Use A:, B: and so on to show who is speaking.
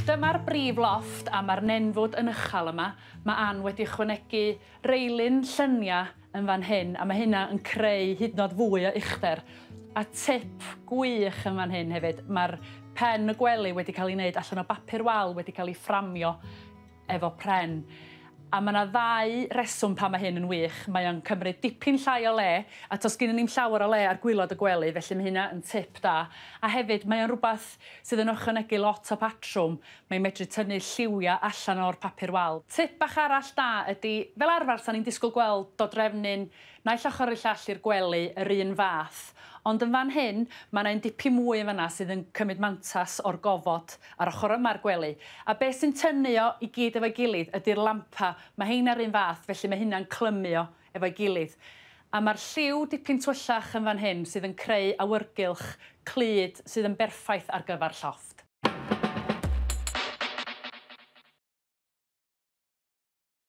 A: Dyma'r brif lofft a mae'r nenfwd yn uchel yma. Mae Ann wedi ychwanegu reilin llynia yn fan hyn a mae hynna yn creu hyd yn oed fwy o uchder. A tip gwych yn fan hyn hefyd, mae'r pen y gwely wedi cael ei wneud allan o bapur wal wedi cael ei fframio efo pren. A mae yna ddau reswm pam mae hyn yn wych. Mae o'n cymryd dipyn llai o le, a does gennym ni'm llawer o le ar gwaelod y gwely, felly mae hynna yn tip da. A hefyd, mae o'n rhywbeth sydd yn ychwanegu lot o patrwm. Mae'n medru tynnu lliwiau allan o'r papur wal. Tip bach arall da ydy, fel arfer, sa'n ni'n disgwyl gweld dodrefnyn naill ochr i'r llall i'r gwely yr un fath. Ond yn fan hyn, mae yna un dipyn mwy yn fanna sydd yn cymryd mantas o'r gofod ar ochr yma'r gwely. A beth sy'n tynnu o i gyd efo'i gilydd ydy'r lampa. Mae heina'r un fath, felly mae hynna'n clymu o efo'i gilydd. A mae'r lliw dipyn tywyllach yn fan hyn sydd yn creu awyrgylch clyd sydd yn berffaith ar gyfer llofft.